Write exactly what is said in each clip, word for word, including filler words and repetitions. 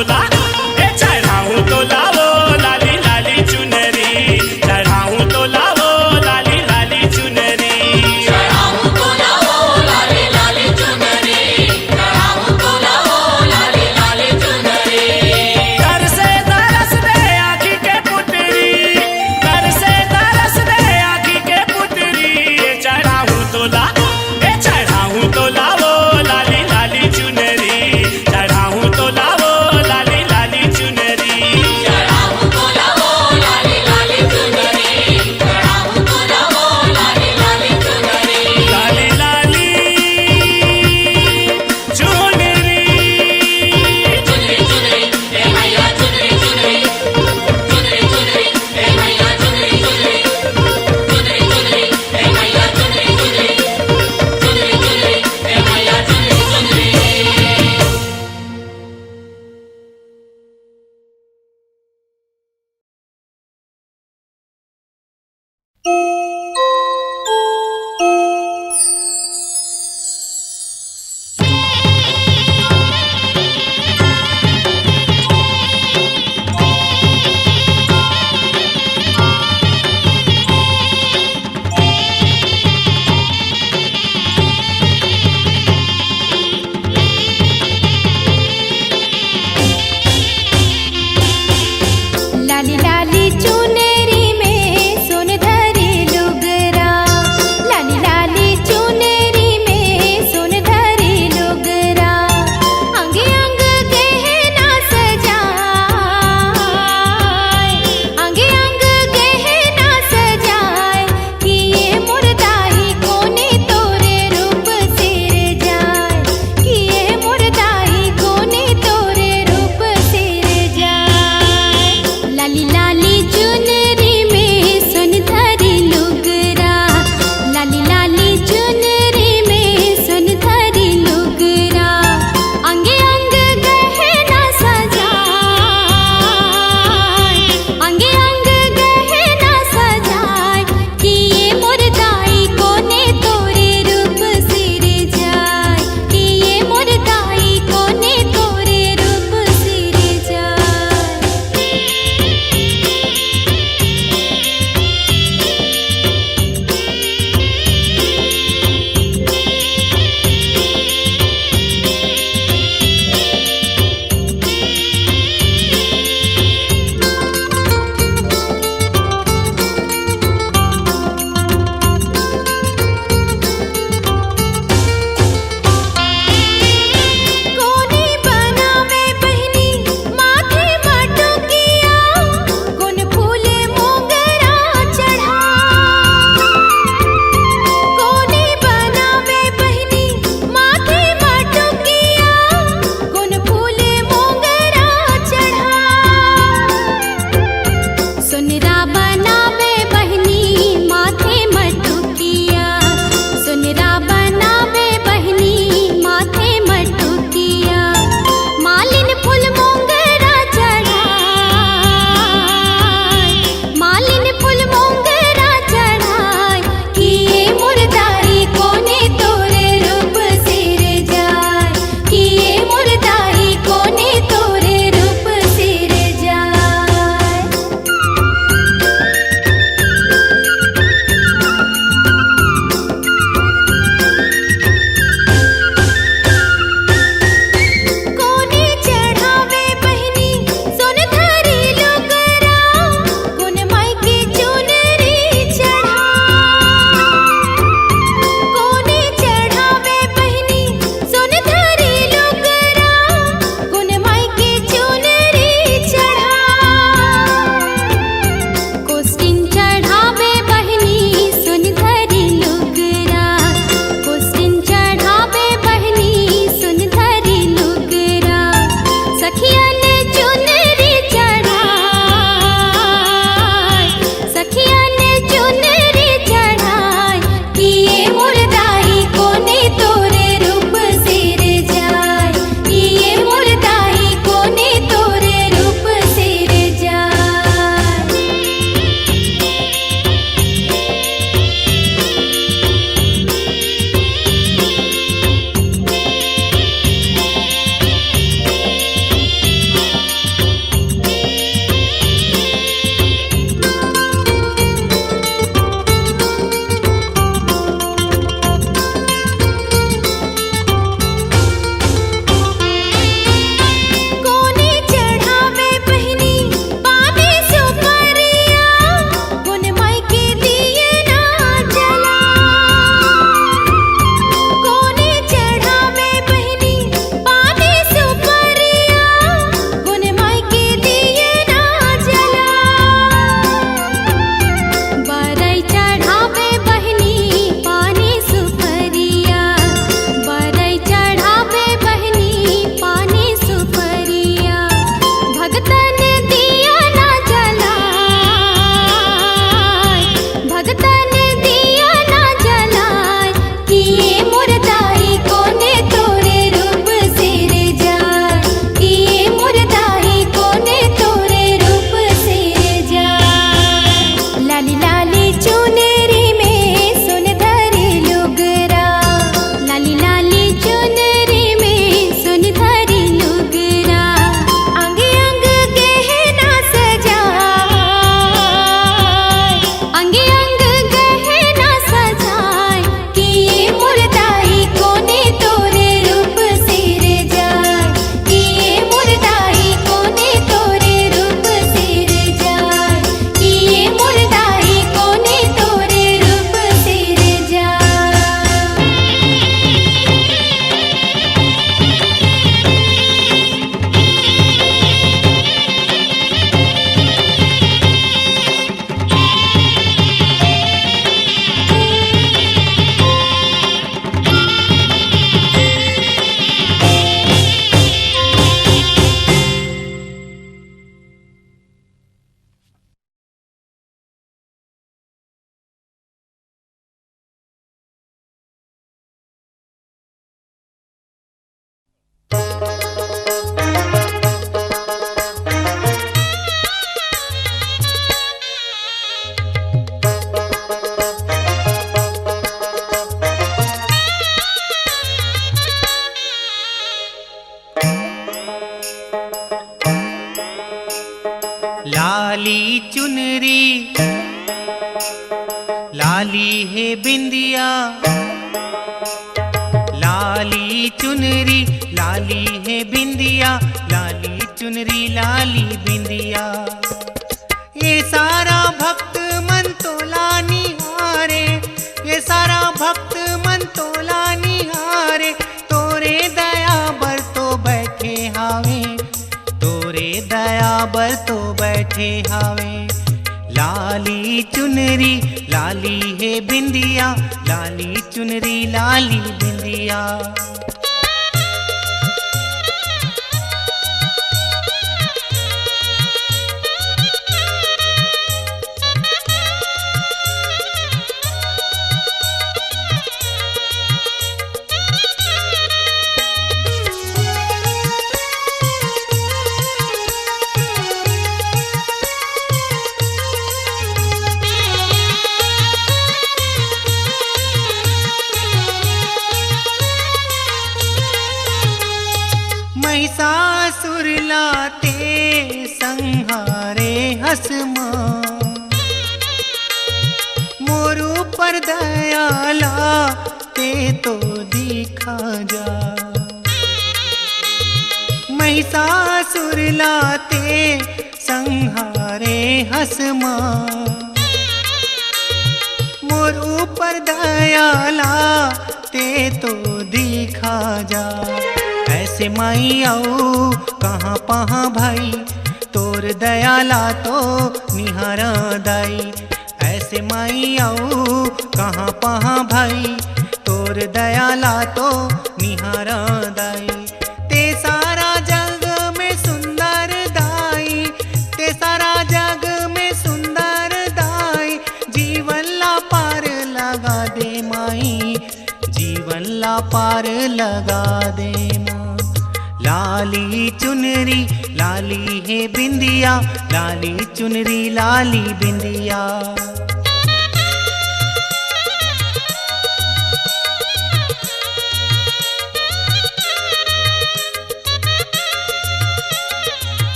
ए चढ़ाहूँ तोला वो लाली लाली चुनरी, चढ़ाहूँ तोला वो लाली लाली चुनरी। तरसे तरस दे आँखी के पुतरी, तरसे तरस दे आँखी के पुतरी। ए चढ़ाहूँ तोला, ए चढ़ाहूँ तोला वो लाली लाली चुनरी, चढ़ाहूँ तोला वो लाली लाली लाली चुनरी, लाली हे बिंदिया, लाली चुनरी, लाली हे बिंदिया, लाली चुनरी, लाली बिंदिया। ये सारा भक्त मन तोला निहारे, ये सारा भक्त मन तोला निहारे, तोरे दया बर तो बैठे हावे, तोरे दया बर तो बैठे हावे। लाली चुनरी, लाली हे बिंदिया, लाली चुनरी, लाली बिंदिया। महिषासुर ला ते संहारे हस माँ, मोर ऊपर दया ला ते तो दिखा जा। महिषासुर ला ते संहारे हस माँ, मोर ऊपर दया ला ते तो दिखा जा। ऐसे माई अऊ कहाँ पहाँ भाई, तोर दया ला तो निहारा दाई। ऐसे माई अऊ कहाँ पहाँ भाई, तोर दया ला तो निहारा दाई। ते सारा जग में सुंदर दाई, ते सारा जग में सुंदर दाई, जीवन ला पार लगा दे माई, जीवन ला पार लगा दे माँ। लाली चुनरी, लाली हे बिंदिया, लाली चुनरी, लाली बिंदिया।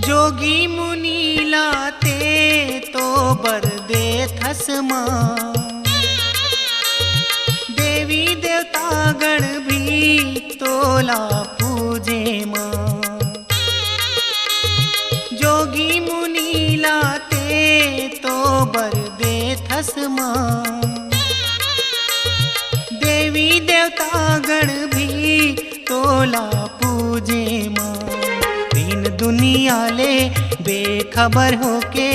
जोगी मुनि ला ते तो बर देथस माँ, देवी देवता गण भी तोला पूजे माँ। जोगी मुनि ला ते तो बर देथस माँ, देवी देवता गण भी तोला पूजे माँ। दीन दुनिया ले बेखबर होके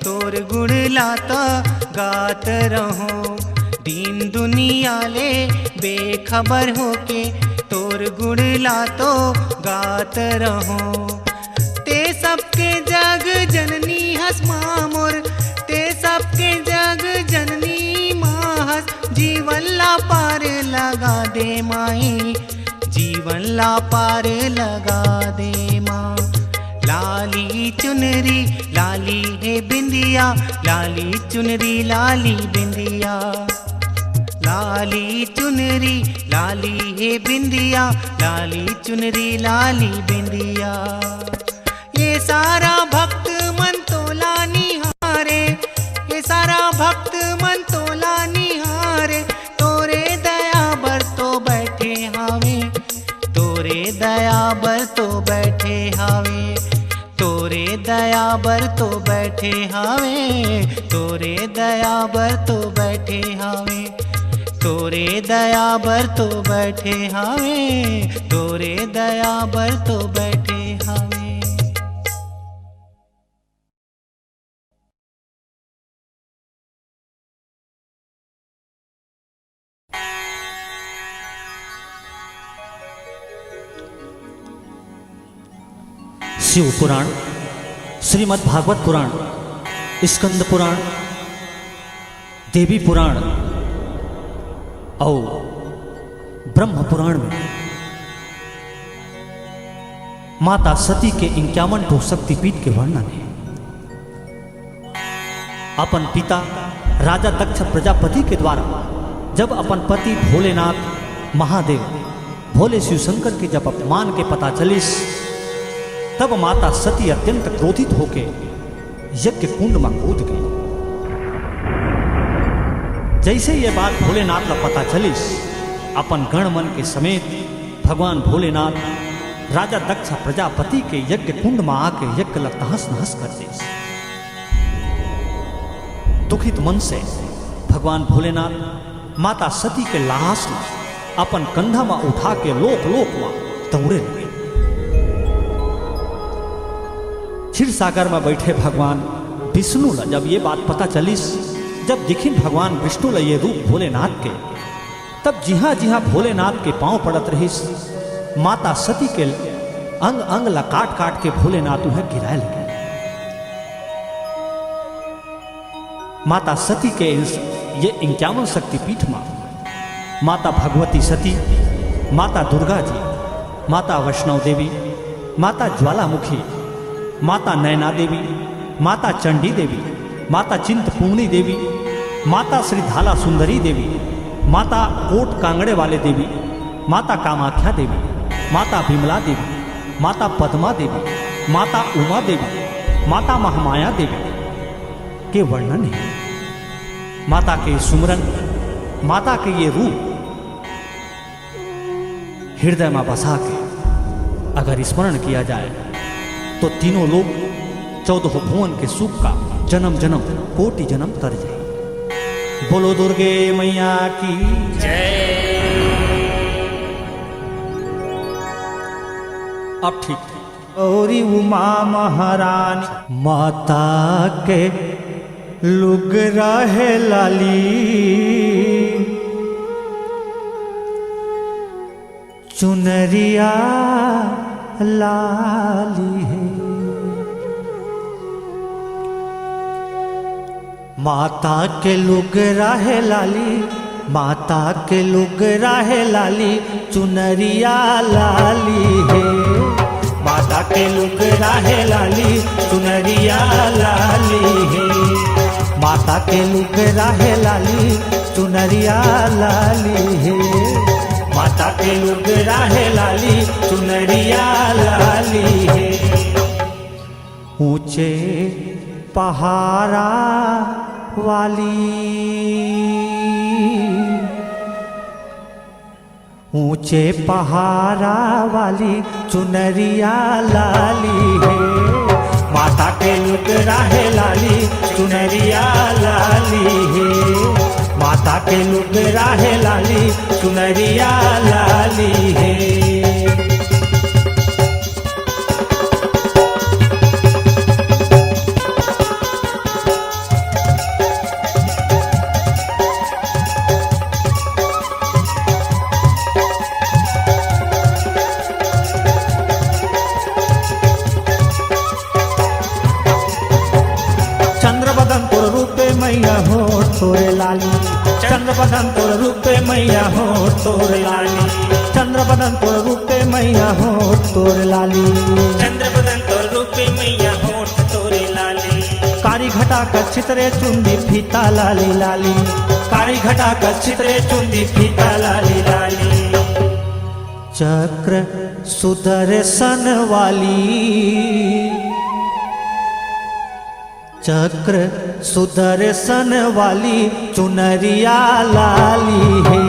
तोर गुण ला तो गात रहूं। दीन दुनिया ले बेखबर होके तोर गुण ला तो गात रहूं। ते सबके जग जननी हस माँ मोर, ते सबके जग जननी माँ हस। जीवन ला पार लगा दे माई, जीवन ला पार लगा दे माँ। लाली चुनरी, लाली हे बिंदिया, लाली चुनरी, लाली बिंदिया। लाली चुनरी, लाली हे बिंदिया, लाली चुनरी, लाली बिंदिया। ये सारा भक्त मन तोला निहारे, ये सारा भक्त मन तोला निहारे, तोरे दया बर तो बैठे हावे, तोरे दया बर तो बैठे हावे, तोरे दया बर तो बैठे हावे, तोरे दया बर तो बैठे हावे, तोरे दया बर तो बैठे हावे, तोरे दया बर तो बैठे हावे। शिव पुराण, श्रीमद् भागवत पुराण, स्कंद पुराण, देवी पुराण अउ ब्रह्म पुराण में माता सती के इक्यावन ठो शक्तिपीठ के वर्णन हे। अपन पिता राजा दक्ष प्रजापति के द्वारा जब अपन पति भोलेनाथ महादेव, भोले शिव शंकर के जब अपमान के पता चलिस, तब माता सती अत्यंत क्रोधित होके यज्ञ कुंड म कूद गे। जइसे ये बात भोलेनाथ ला पता चलिस, अपन गण मन के समेत भगवान भोलेनाथ राजा दक्ष प्रजापति के यज्ञ कुंड म आके यज्ञ ला तहस नहस कर दिस। दुखित मन से भगवान भोलेनाथ माता सती के लाश ला अपन कंधा म उठा के लोक लोक म दौड़े लगे। क्षीर सागर म बइठे भगवान विष्णु ला जब ये बात पता चलिस, जब दिखिन भगवान विष्णु ला ये रूप भोलेनाथ के, तब जिहां जिहां भोलेनाथ के पांव पड़त रहिस, माता सती के अंग अंग ला काट काट के भोलेनाथ उहें गिराए लगे। माता सती के इस, ये इक्यावन शक्तिपीठ म माता भगवती सती, माता दुर्गा जी, माता वैष्णव देवी, माता ज्वालामुखी, माता नैना देवी, माता चंडी देवी, माता चिंतपूर्णी देवी, माता श्री धाला सुंदरी देवी, माता कोट कांगड़े वाले देवी, माता कामाख्या देवी, माता विमला देवी, माता पद्मा देवी, माता उमा देवी, माता महामाया देवी के वर्णन हे। माता के सुमरन, माता के ये रूप हृदय म बसा के अगर स्मरण किया जाए, तो तीनों लोक, चौदह भुवन के सुख का जन्म जन्म, कोटि जन्म तर जाए। बोलो दुर्गे मैया की जय। अब ठीक। गौरी उमा महारानी। माता के लुगरा हे लाली, चुनरिया लाली हे। माता के लुगरा हे लाली, माता के लुगरा हे लाली, चुनरिया लाली हे। माता के लुगरा हे लाली, चुनरिया लाली हे। माता के लुगरा हे लाली, चुनरिया लाली हे। माता के लुगरा हे लाली, चुनरिया लाली हे। ऊंचे पहारा वाली, ऊंचे पहारा वाली चुनरिया लाली हे। माता के लुगरा हे लाली, चुनरिया लाली हे। माता के लुगरा हे लाली, चुनरिया लाली हे। चंद्र बदन तोर रूपे मैया होठ तोरे लाली। चंद्र बदन तोर रूपे मैया होठ तोरे लाली। चंद्र बदन तोर रूपे मैया होठ तोरे लाली। चंद्र बदन तोर रूपे मैया होठ तोरे लाली। कारी घटा कर छितरे चुंदी फीता लाली लाली। कारी घटा कर छितरे चुंदी फीता लाली लाली। चक्र सुदर्शन वाली, चक्र सुदर्शन वाली चुनरिया लाली हे।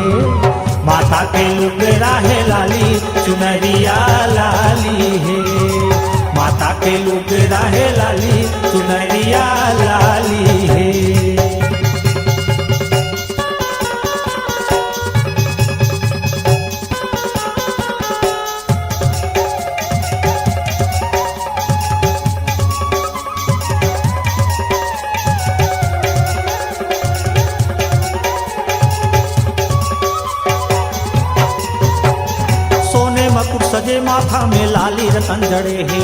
माता के लुगरा हे लाली, चुनरिया लाली हे। माता के लुगरा हे लाली, चुनरिया लाली हे। सोने मकुट सजे माथा में लाली रतन जड़े हे।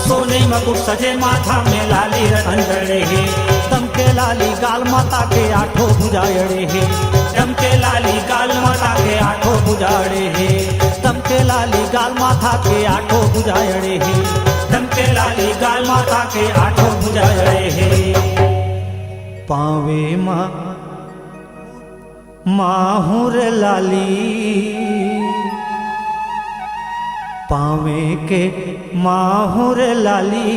सोने मकुट सजे माथा में लाली रतन जड़े हे। दमके लाली गाल माता के आठों भुजा अड़े हे। दमके लाली गाल माता के आठों भुजा अड़े हे। दमके के लाली गाल माथा के आठो भुजा अड़े हे। चमके लाली गाल माथा के आठो भुजा अड़े हे। पावे मा माहुर लाली, पावे के माहुर लाली,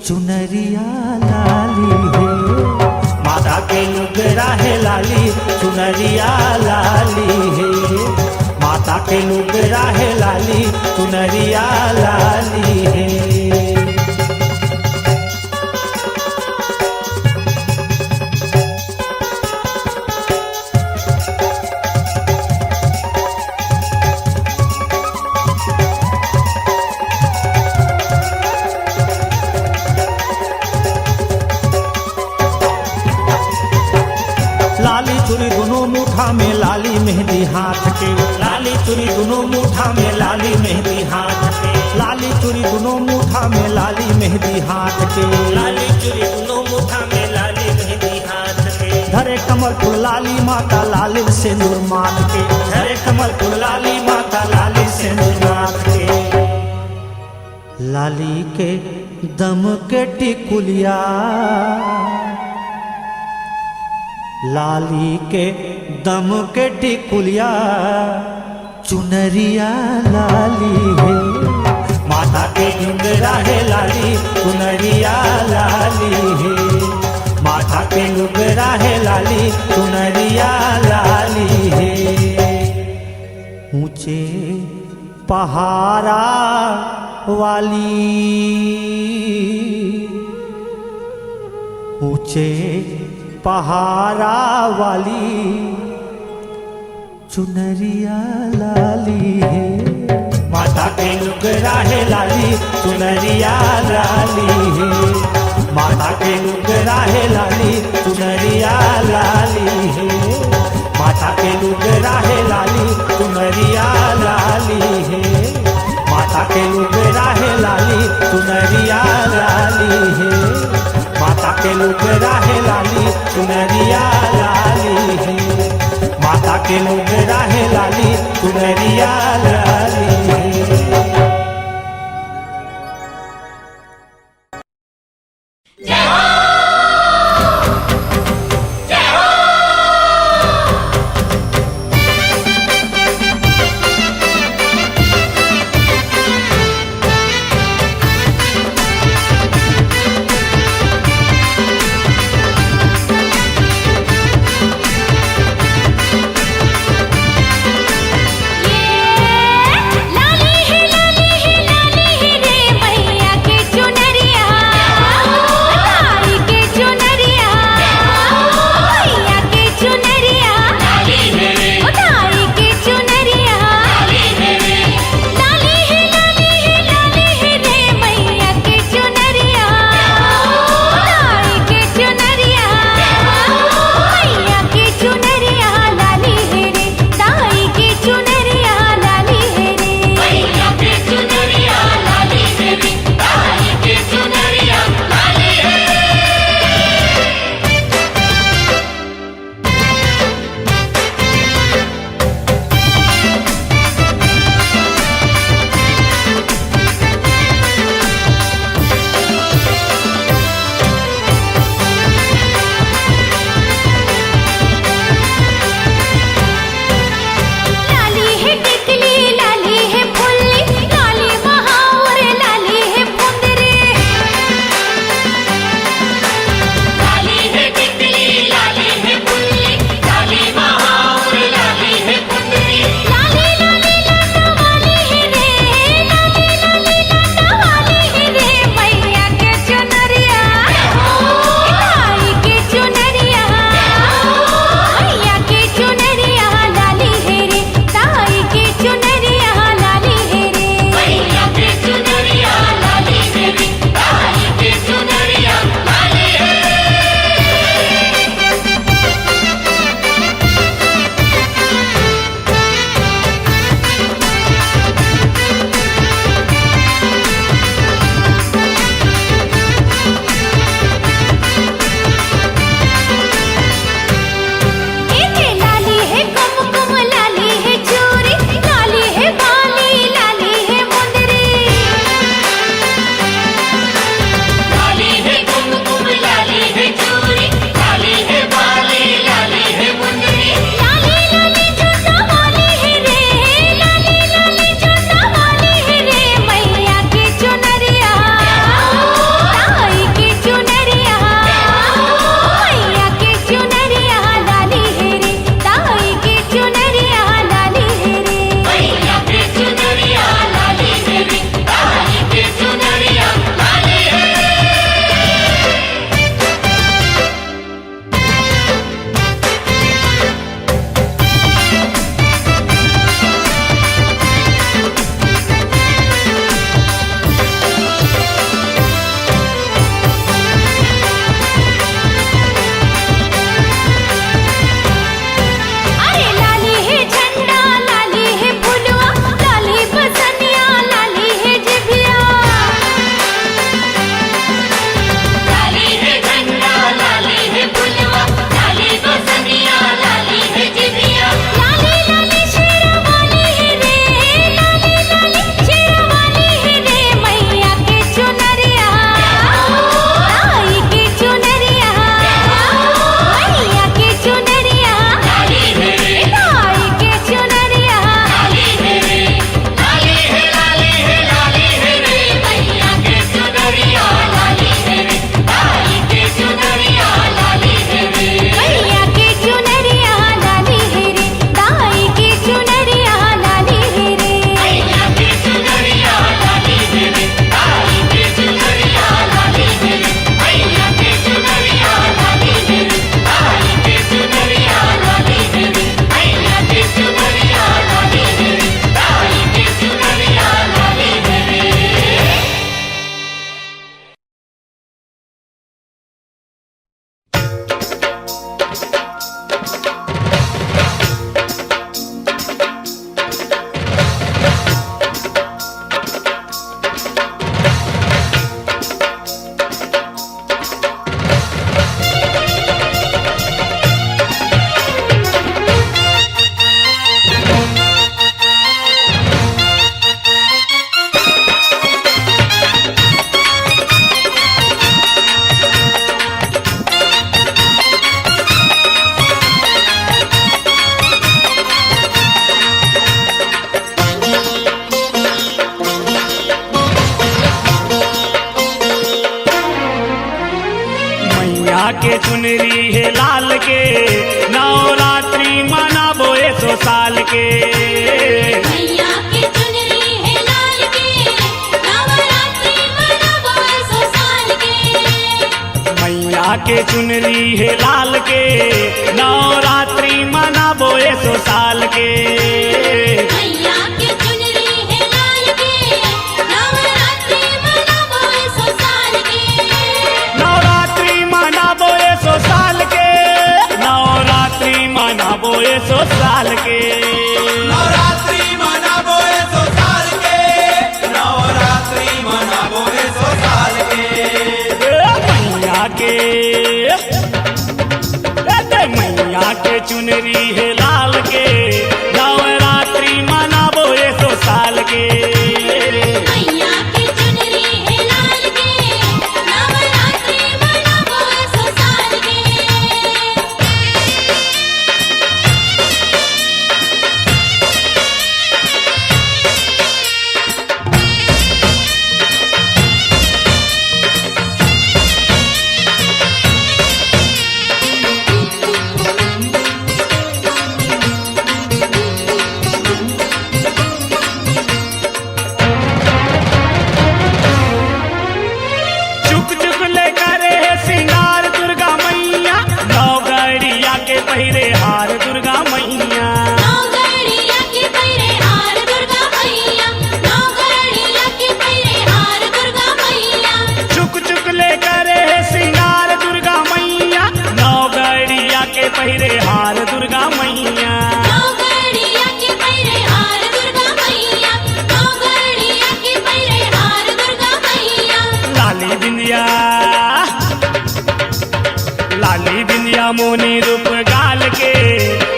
चुनरिया लाली हे। माथा के लुगरा हे लाली, चुनरिया लाली हे। माथा के लुगरा हे लाली, चुनरिया लाली हे। लाली चूड़ी दुनों मुठा में, लाली मेहंदी हाथ के। लाली चूड़ी दुनों मुठा में, लाली मेहंदी हाथ के। लाली चूड़ी दुनों मुठा में, लाली मेहंदी हाथ के। लाली चूड़ी दुनों मुठा में, लाली मेहंदी हाथ के। धरे कमल फूल लाली माता, लाली सेंदूर माथ के। धरे कमल फूल लाली माता, लाली सेंदूर माथ के। लाली के दम के टिकुलिया, लाली के दम के टिकुलिया, चुनरिया लाली हे। माथा के लुगरा हे लाली, चुनरिया लाली हे। माथा के लुगरा हे लाली, चुनरिया लाली हे। ऊंचे पहारा वाली, ऊंचे पहारा वाली, चुनरिया लाली हे। माथा के लुगरा हे लाली, चुनरिया लाली हे। माथा के लुगरा हे लाली, चुनरिया लाली हे। माथा के लुगरा हे लाली, चुनरिया लाली हे। माथा के लुगरा हे लाली, चुनरिया लाली हे। माथा के लुगरा हे लाली, चुनरिया लाली हे। माथा के लुगरा हे लाली, चुनरिया लाली हे। के चुनरी हे लाल के, नवरात्रि मनाबो एसो साल के। मैया के चुनरी हे लाल के, नवरात्रि मनाबो एसो साल के। मैया के चुनरी हे लाल के, नवरात्रि मनाबो एसो साल के। मैया के चुनरी हे लाल के, नवरात्रि मनाबो एसो साल के। नवरात्रि मनाबो एसो साल के, नवरात्रि मनाबो एसो साल के। नवरात्रि मनाबो एसो साल के, नवरात्रि मनाबो एसो साल के। ए मैया के, ए दे मैया के चुनरी हे लाल के, नवरात्रि मनाबो एसो साल के। मैया के चुनरी हे लाल के, नवरात्रि मनाबो एसो साल के। चुक चुक ले करे हे सिंगार दुर्गा मैया, नौ गड़िया के पहिरे हार दुर्गा मैया। नौ गड़िया के पहिरे हार दुर्गा मैया, नौ गड़िया के पहिरे हार दुर्गा मैया। चुक चुक ले करे हे सिंगार दुर्गा मैया, नौ गड़िया के पहिरे हार दुर्गा मैया। नौ गड़िया के पहिरे हार दुर्गा मैया, नौ गड़िया के पहिरे हार दुर्गा मैया। लाली बिंदिया, लाली बिंदिया मोनी रूप गाल के,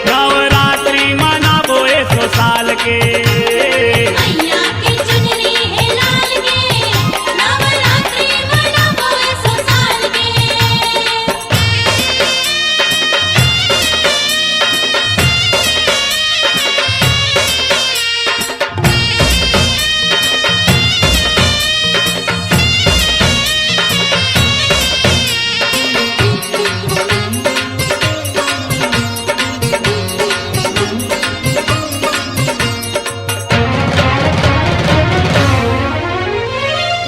नवरात्रि मनाबो एसो साल के। मैया के चुनरी हे लाल के, नवरात्रि मनाबो एसो साल के।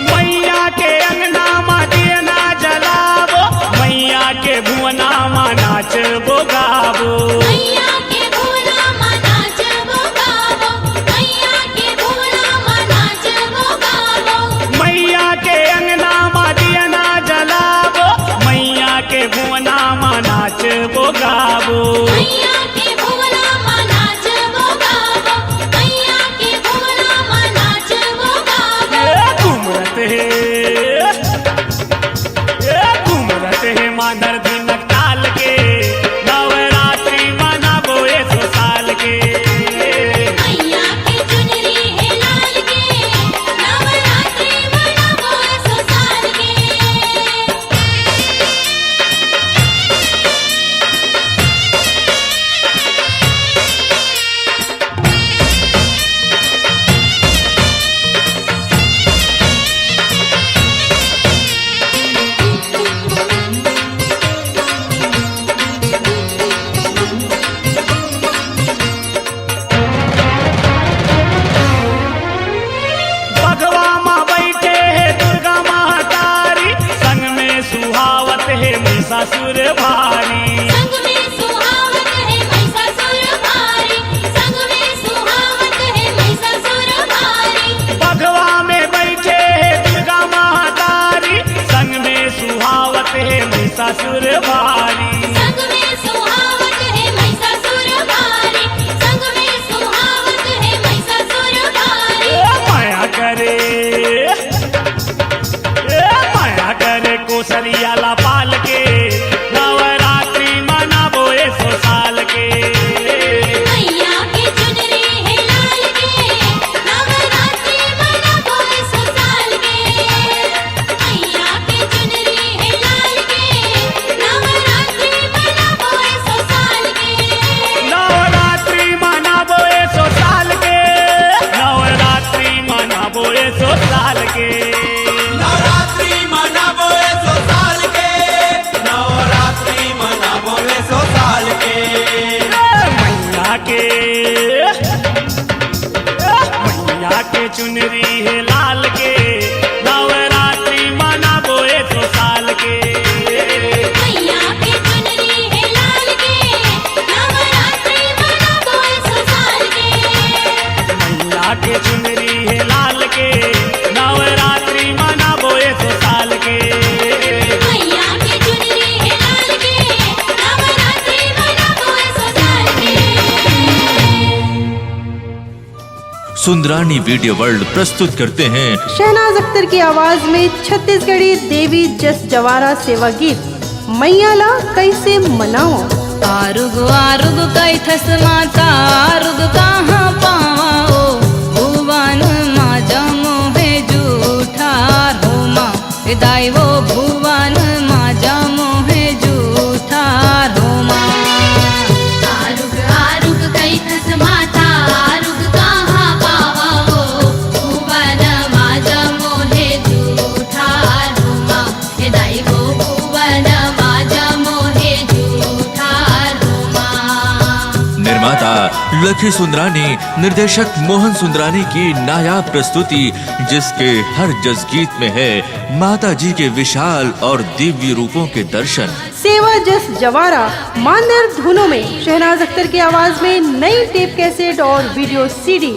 मैया के अंगना मा दियना जलाबो, मैया के भुवना मा नाचबो गाबो। मैया के भुवना मा नाचबो गाबो, मैया के भुवना मा नाचबो गाबो। मैया के अंगना मा दियना जलाबो, मैया के भुवना मा नाचबो गाबो। मैया के भुवना मा नाचबो गाबो, मैया के भुवना मा नाचबो गाबो। ए घूमरत हे, ए घूमरत हे मांदर धिनक ताल के, नवरात्रि मनाबो एसो साल के। मैया के चुनरी हे लाल के, नवरात्रि मनाबो एसो साल के। बघवा मा बइठे हे दुर्गा महतारी, संग में सुहावत हे महिषासुर भारी। संग में सुहावत हे महिषासुर भारी, संग में सुहावत हे महिषासुर भारी। बघवा में बइठे हे दुर्गा महतारी, संग में सुहावत हे महिषासुर भारी। संग में सुहावत हे महिषासुर भारी, संग में सुहावत हे महिषासुर भारी। ए मया करे, ए मया करे कोसरिया ला पाल के, मैया के चुनरी हे लाल के, नवरात्रि मनाबो ए सौ साल के। मैया के चुनरी हे लाल के, नवरात्रि मनाबो ए सौ साल के। मैया के चुनरी हे लाल के, नवरात्रि मनाबो ए सौ साल के। मैया के चुनरी हे लाल के, नवरात्रि मनाबो ए सौ साल के। सुंदरानी वीडियो वर्ल्ड प्रस्तुत करते हैं शहनाज अख्तर की आवाज में छत्तीसगढ़ी देवी जस जवारा सेवा गीत मैया ला कैसे मनाओ। आरुग आरुग कैथस माता, आरुग कहाँ पावा ओ, भुवन मा जमो हे जूठार हो माँ। ए दाई वो भुवन मा जमो हे जूठार हो माँ। आरुग आरुग कैथस माता, आरुग कहाँ पावा ओ, भुवन मा जमो हे जूठार हो माँ। ए दाई वो भुवन मा जमो हे जूठार हो माँ। निर्माता लखी सुंदरानी, निर्देशक मोहन सुंदरानी की नायाब प्रस्तुति, जिसके हर जस गीत में है माता जी के विशाल और दिव्य रूपों के दर्शन। सेवा जस जवारा मांदर धुनों में शहनाज अख्तर की आवाज में नई टेप कैसेट और वीडियो सीडी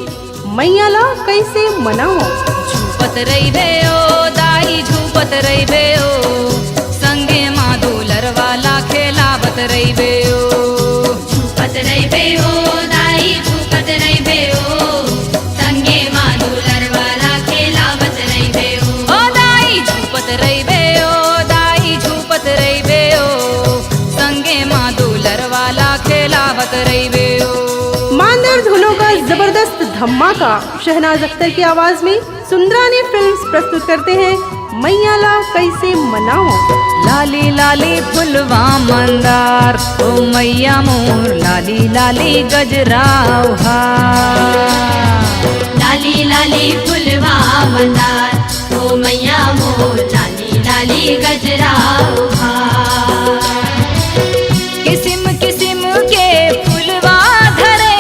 मैया ला कैसे मनाओ। झूपत रहिबे ओ दाई, झूपत रहिबे ओ, संगे मा दुलर वाला खेलावत रहिबे ओ। झूपत रहिबे ओ दाई, झूपत रहिबे ओ, संगे मा दुलर वाला खेलावत रहिबे ओ। ओ दाई झूपत रहिबे ओ, दाई झूपत रहिबे ओ, संगे मा दुलर वाला खेलावत रहिबे ओ। मांदर धुनों का जबरदस्त धमाका शहनाज अख्तर की आवाज में सुंदरानी फिल्म्स प्रस्तुत करते हैं मैया ला कैसे मनाओ। लाली लाली फुलवा मंदार, ओ मैया मोर, लाली लाली गजरा ओ हार। लाली लाली फुलवा मंदार, ओ मैया मोर, लाली लाली गजरा ओ हार। किसिम किसिम के फुलवा धरे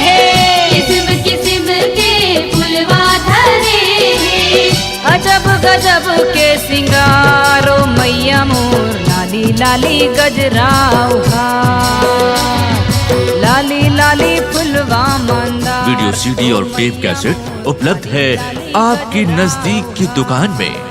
हे। किसिम किसिम के फुलवा धरे हे। अजब गजब के सिंगार ओ मैया मोर, लाली लाली गजरा ओ हार। लाली लाली फुलवा मंदार। वीडियो सीडी और टेप कैसेट उपलब्ध है आपकी नजदीक की दुकान में।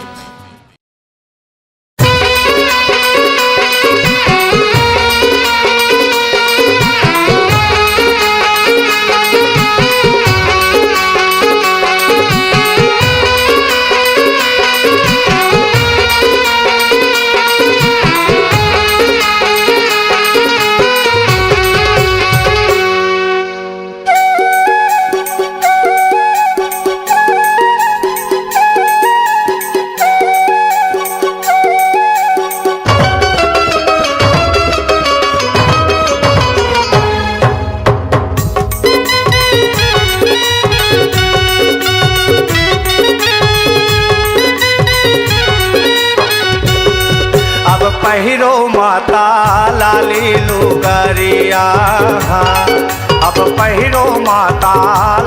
अब पहिरो माता लाली लुगरिया, अब पहिरो माता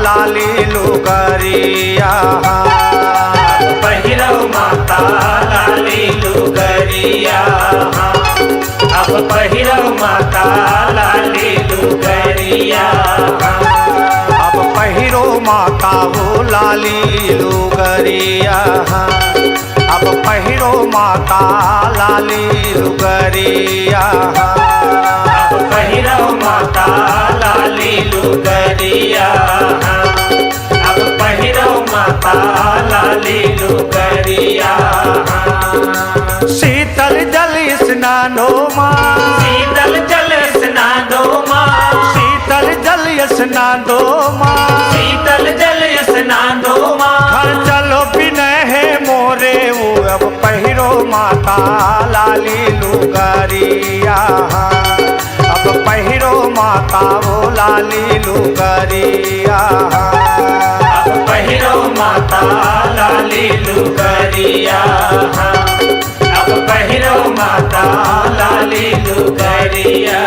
लाली लुगरिया। अब पहिरो माता लाली लुगरिया। अब पहिरो माता लाली लुगरिया। अब पहिरो माता वो लाली लुगरिया। अब पहिरो माता लाली लुगरिया। अब पहिरो माता लाली लुगरिया। अब पहिरो माता लाली लुगरिया। शीतल जल स्नानो माँ। शीतल जल स्नानो माँ। शीतल जल स्नानो माँ। शीतल जल स्नानो माँ। घर चलो बिनय हे मोरे वो, अब पहिरो माता लाली लुगरिया। अब पहिरो माता वो लाली लुगरिया। अब पहिरो माता लाली लुगरिया। अब पहिरो माता लाली लुगरिया।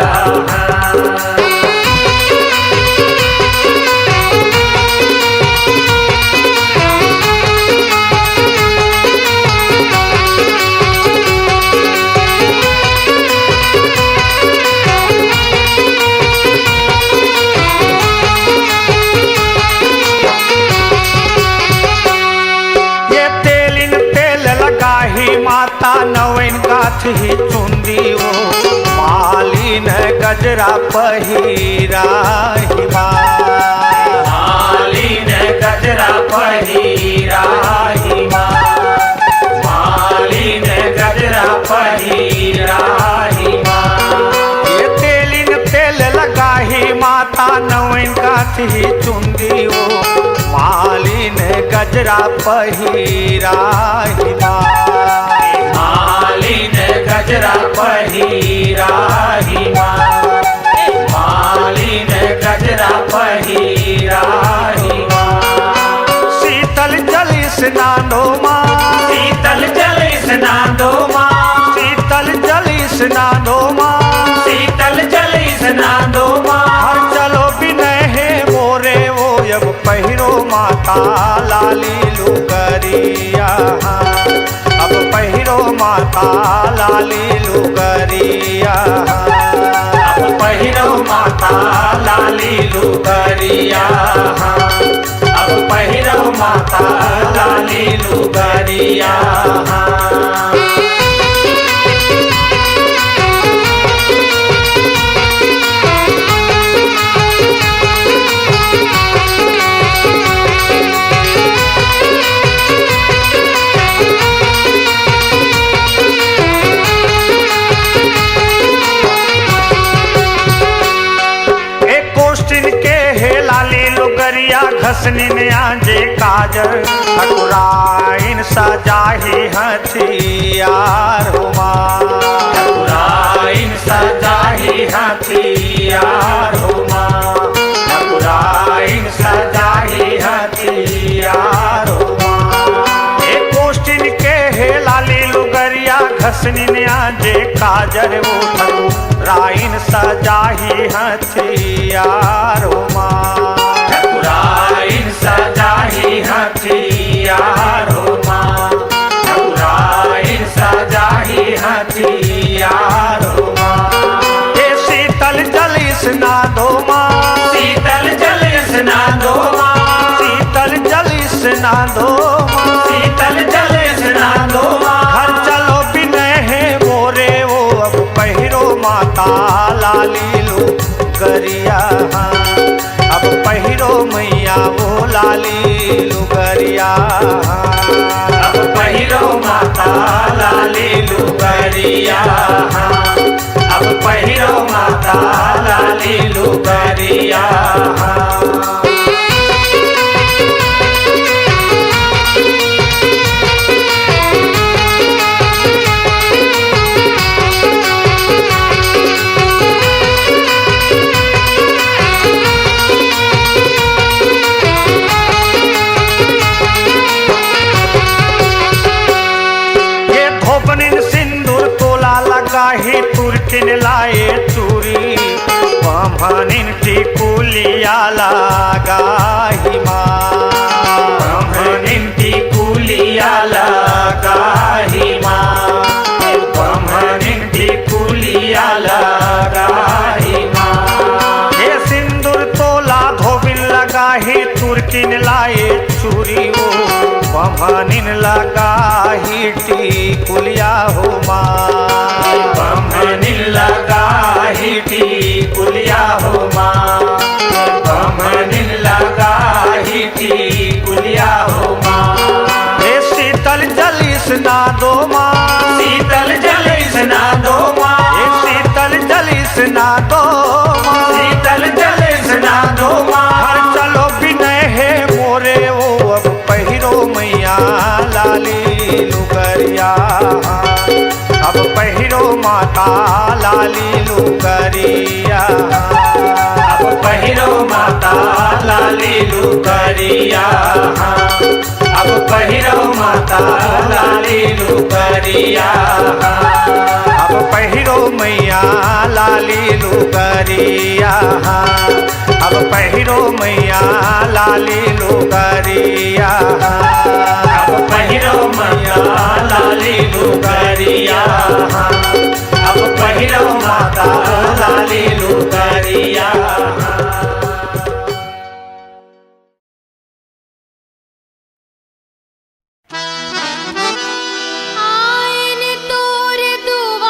ही चुंदी वो, मालिन गजरा पहिराही माँ। मालिन गजरा पहिराही माँ। मालिन गजरा पहिराही माँ। ये तेलिन तेल लगाही माता, नवीन कांच ही चुंदी वो, मालिन गजरा पहिराही माँ। मालिन गजरा पहिराही माँ। मालिन गजरा पहिराही माँ। शीतल जल स्नानो माँ। शीतल जल स्नानो माँ। शीतल जल स्नानो माँ। शीतल जल स्नानो माँ। हर चलो बिनय हे मोरे वो, अब पहिरो माता लाली लुगरिया। अब पहिरो माता लाली लुगरिया। अब पहिरो माता लाली लुगरिया। अब पहिरो माता लाली लुगरिया। एक कोस्टिन के हे लाली लुगरिया, घसनिन आंजे काजर, ठकुराइन सजाही हथियार हो माँ। ठकुराइन सजाही हथियार हो माँ। ठकुराइन सजाही हथियार हो माँ। एक कोस्टिन के हे लाली लुगरिया, घसनिन आंजे काजर वो, ठकुराइन सजाही हथियार हो माँ। ठकुराइन सजाही हथियार हो माँ। ठकुराइन सजाही हथियार हो माँ। ए शीतल जल स्नानो माँ। शीतल जल स्नानो माँ। शीतल जल स्नानो माँ। शीतल जल स्नानो माँ। हर चलो बिनय हे मोरे वो, अब पहिरो माता लाली लुगरिया। अब पहिरो मैया वो लाली लुगरिया। अब पहिरो माता लाली लुगरिया। अब पहिरो माता लाली लुगरिया। ये धोबनिन सिंदूर तोला लगाही, तुरकिन लाए चूरी, बम्हनिन टिकुलिया लगाही माँ। बम्हनिन टिकुलिया लगाही माँ। बम्हनिन टिकुलिया लगाही माँ। हे सिंदूर तोला धोबिन लगाही, तुरकिन लाए चूरी वो, बम्हनिन लगाही टिकुलिया हो माँ। बम्हनिन लगाही टिकुलिया हो माँ। बम्हनिन लगाही टिकुलिया हो माँ। हे शीतल जल स्नानो माँ। शीतल जल स्नानो माँ। हे शीतल जल स्नानो माँ। शीतल जल स्नानो माँ। हर चलो बिनय हे मोरे वो, अब पहिरो मैया लाली लुगरिया। अब पहिरो माता लाली लुगरिया। अब पहिरो माता लाली लुगरिया। अब पहिरो माता लाली लुगरिया। अब पहिरो मैया लाली लुगरिया। अब पहिरो मैया लाली लुगरिया। अब पहिरो मैया लाली लुगरिया। अब पहिरो माता लाली लुगरिया। आएन तोर दुआर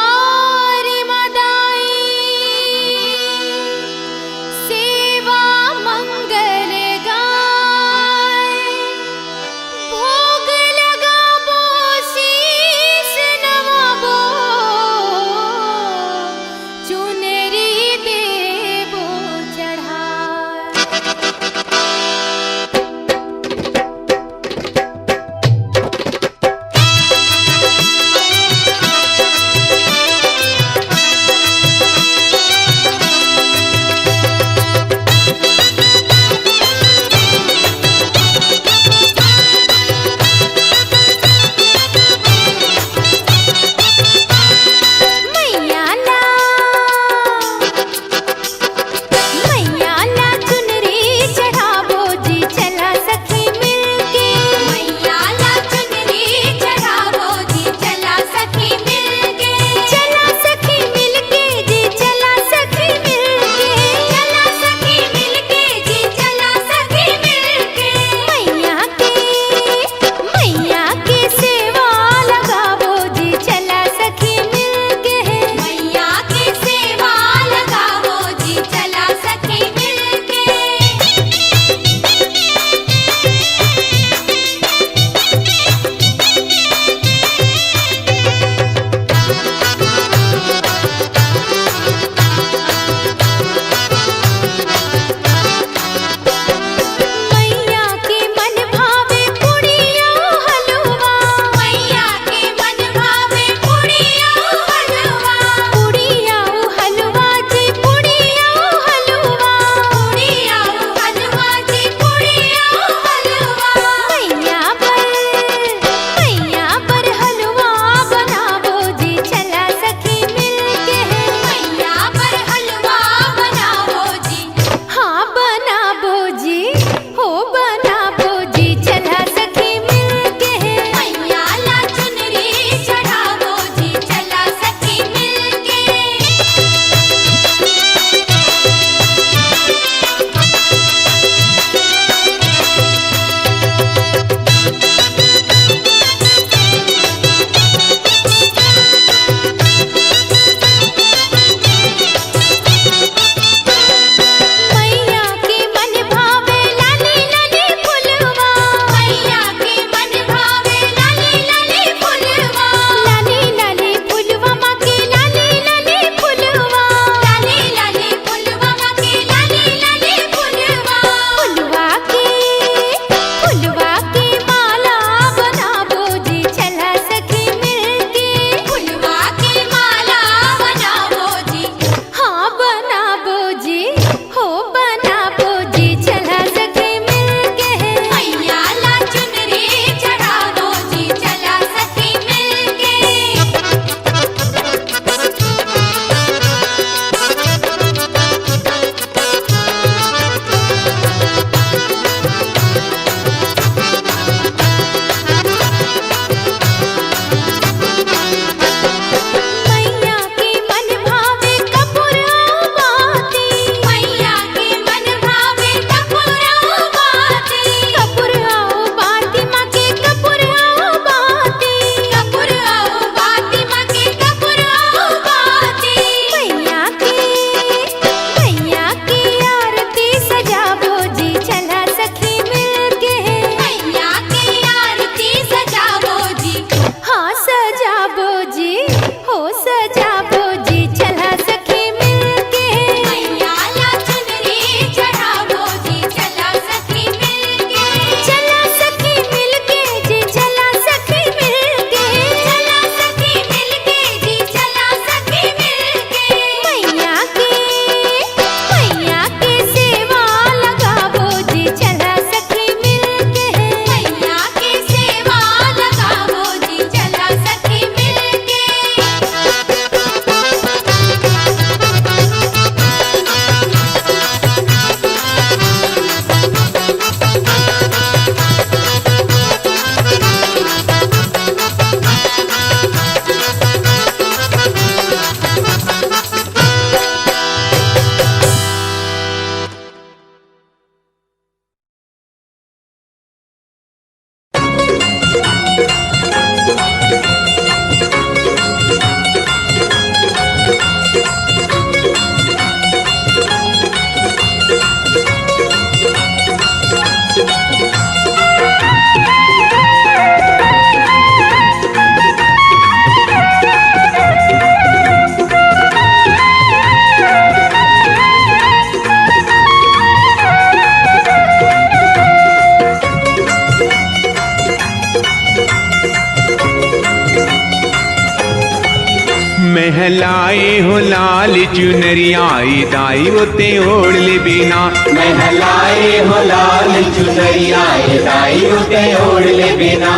मैं ह लाए हों लाल चुनरिया, ए दाई वो तें ओढ़ लेबे ना। मैं ह लाए हों लाल चुनरिया, ए दाई वो तें ओढ़ लेबे ना।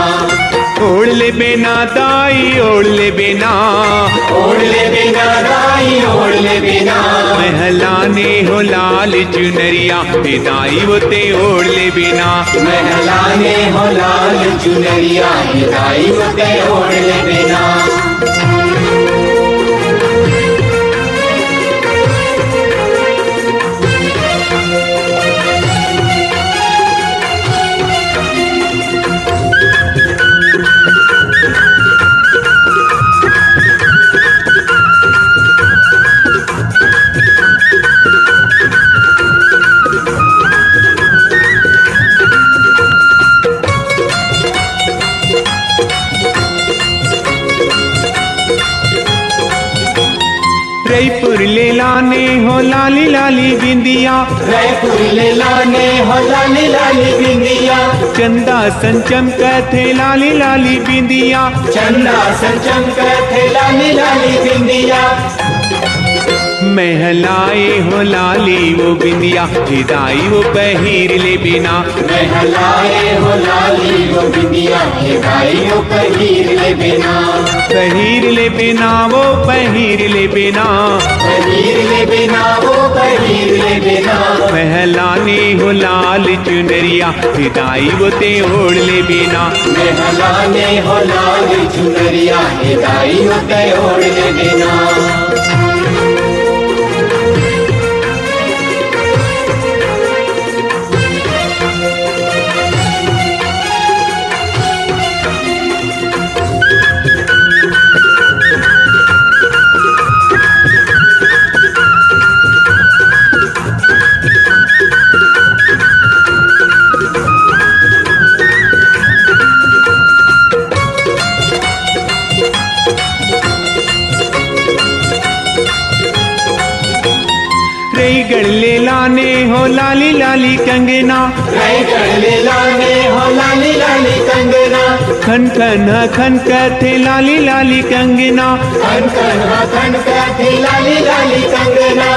ओढ़ लेबे ना दाई, ओढ़ लेबे ना। ओढ़ लेबे ना दाई, ओढ़ लेबे ना। मैं ह लाने हों लाल चुनरिया, ए दाई वो तें ओढ़ लेबे ना। मैं ह लाने हों लाल चुनरिया, ए दाई वो तें ओढ़ लेबे ना। रईपुर ले लाने हों लाली लाली बिंदिया। रईपुर ले लाने हों लाली लाली बिंदिया। चंदा सन चमकथे लाली लाली बिंदिया। चंदा सन चमकथे लाली लाली बिंदिया। मैं ह लाए हों लाली वो बिंदिया, ए दाई वो पहिर लेबे ना। मैं ह लाए हों लाली वो बिंदिया, ए दाई वो पहिर लेबे ना। पहिर लेबे ना वो, पहिर लेबे ना। पहिर लेबे ना वो, पहिर लेबे ना। मैं ह लाने हों लाल चुनरिया, ए दाई वो तें ओढ़ लेबे ना। मैं ह लाने हों लाल चुनरिया, ए दाई वो तें ओढ़ लेबे ना। रईगढ़ ले लाने हों लाली लाली कंगना। रईगढ़ ले लाने हों लाली लाली कंगना। खन खन ह खनकथे लाली लाली कंगना। खन खन ह खनकथे लाली लाली कंगना।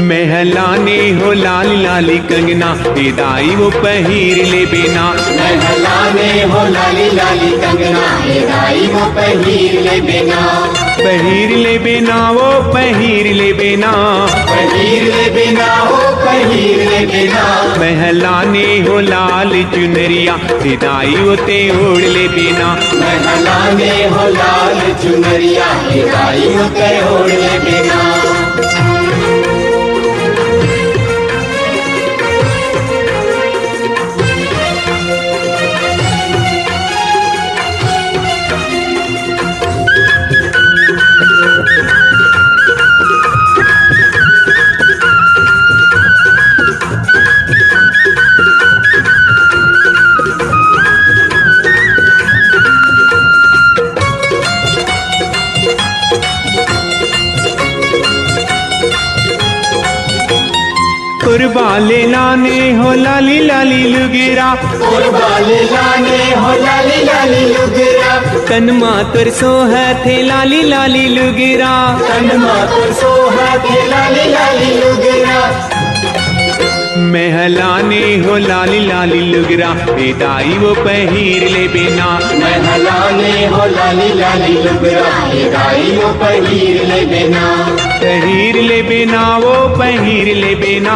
मैं ह लाने हों लाली लाली कंगना, ए दाई वो पहिर लेबे ना। मैं ह लाने हों लाली लाली कंगना, ए दाई वो पहिर लेबे ना। पहिर लेबे ना वो, पहिर लेबे ना। पहिर लेबे ना वो, पहिर लेबे ना। मैं ह लाने हों लाल चुनरिया, ए दाई वो तें ओढ़ लेबे ना। मैं ह लाने हों लाल चुनरिया, ए दाई वो तें ओढ़ लेबे ना। कोरबा ले लाने हों लाली लाली लुगरा। कोरबा ले लाने हों लाली लाली लुगरा। तन मा तोर सोहथे लाली लाली लुगरा। तन मा तोर सोहथे लाली लाली लुगरा। मैं ह लाने हों लाली लाली लुगरा, ए दाई वो पहिर लेबे ना। मैं ह लाने हों लाली लाली लुगरा, ए दाई वो पहिर लेबे ना। पहिर लेबे ना वो, पहिर लेबे ना।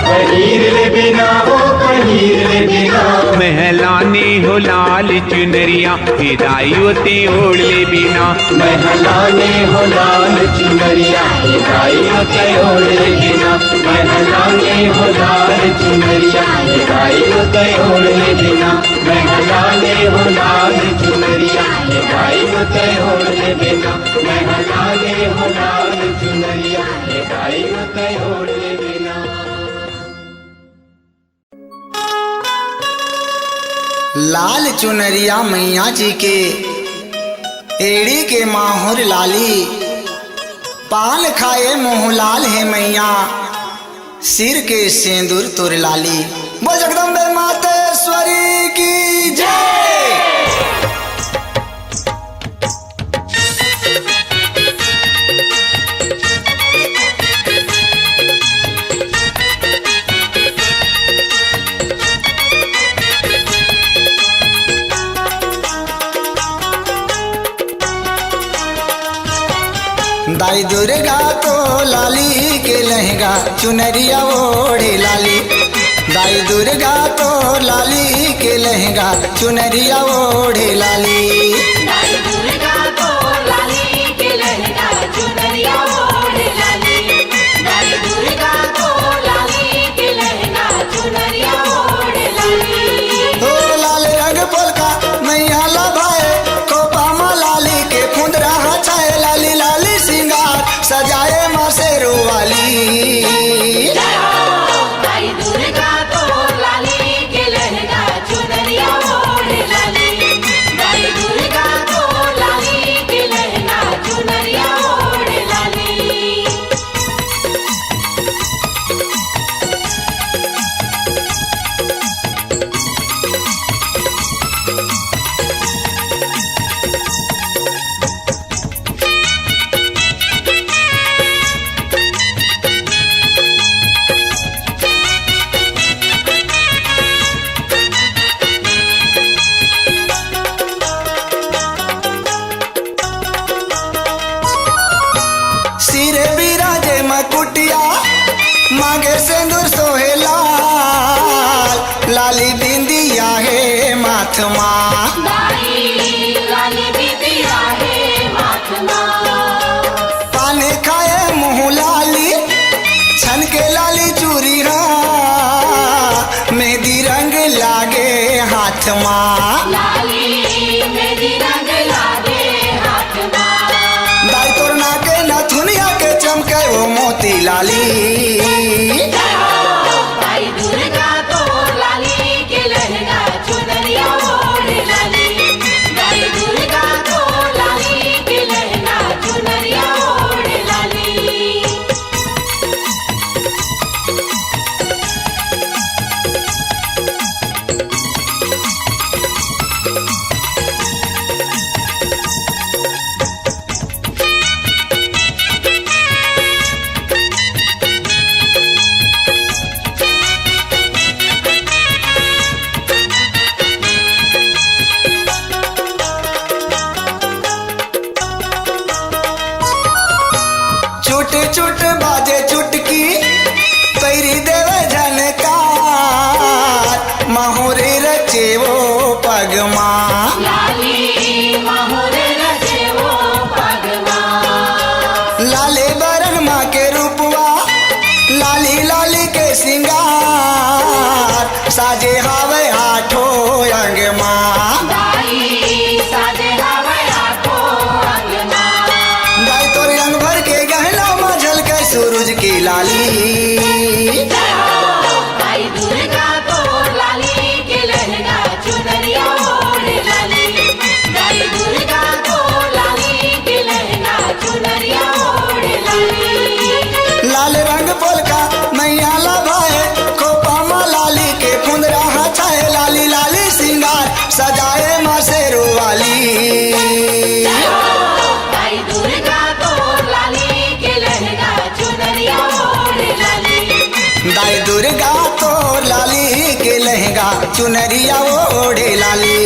पहिर लेबे ना वो, पहिर लेबे ना। मैं ह लाने हों लाल चुनरिया, ए दाई वो तें ओढ़ लेबे ना। मैं ह लाने हों लाल चुनरिया, ए दाई वो तें ओढ़ लेबे ना। मैं ह लाने हों लाल चुनरिया, ए दाई वो तें ओढ़ लेबे ना। मैं ह लाने हों लाल चुनरिया, ए दाई वो तें ओढ़ लेबे ना। मैं ह लाने हों लाल चुनरिया, ए दाई वो तें ओढ़ लेबे ना। लाल चुनरिया मैया जी के, एड़ी के माहुर लाली, पान खाए मुँह लाल हे मैया, सिर के सेंदुर तोर लाली। बोल जगदम्बे मातेश्वरी की जय। दुर्गा तोर लाली के लहंगा चुनरिया ओढ़े लाली। दाई दुर्गा तोर लाली के लहंगा चुनरिया ओढ़े लाली। दाई दुर्गा तोर लाली के लहंगा चुनरिया ओढ़े लाली। दाई दुर्गा तोर लाली के लहंगा चुनरिया ओढ़े लाली। ओ लाल रंग पोलका मैया ला भाए, खोपा मा लाली के फुंदरा हा छाए, लाली लाली सिंगार सजाए माँ शेरो वाली। जय हो, दाई दुर्गा तोर लाली के लहंगा चुनरिया ओढ़े लाली। दाई दुर्गा तोर लाली के लहंगा चुनरिया ओढ़े लाली। सिरे बिराजे मकुटिया, मांगे सिंदूर सोहे लाल, लाली बिंदिया हे माथ मा। दाई लाली बिंदिया हे माथ मा। पाने खाए मुँह लाली, छन के लाली चूरी हा, मेहंदी रंग लागे हाथ मा। लाली मेहंदी रंग लागे हाथ मा। दाई तोर नाक के नथुनिया के चमके वो मोती लाली। जय हो, दाई दुर्गा तोर लाली के लहंगा चुनरिया ओढ़े लाली। दाई दुर्गा तोर लाली के लहंगा चुनरिया ओढ़े लाली। चुट चुट बाजे चुटकी, पैरी देवे झनकार, महुरी रचे वो पगमा। लाली महुरी रचे वो पगमा। लाले बरन माँ के रूपवा, लाली लाली के सिंगार, साजे हावे आठो अंग मा। दाई साजे हावे आठो अंग मा। दाई तोर अंग भर के गहना मा झलके सूरज के लाली। जय हो, दाई दुर्गा तोर लाली के लहंगा चुनरिया ओढ़े लाली। दाई दुर्गा तोर लाली के लहंगा चुनरिया ओढ़े लाली। लाल रंग पोलका मैया ला भाए, खोपा मा लाली के फुंदरा हा छाए, लाली लाली सिंगार सजाए माँ शेरो वाली। जय हो, दाई दुर्गा तोर लाली के लहंगा चुनरिया ओढ़े लाली। दाई दुर्गा तोर लाली के लहंगा चुनरिया ओढ़े लाली।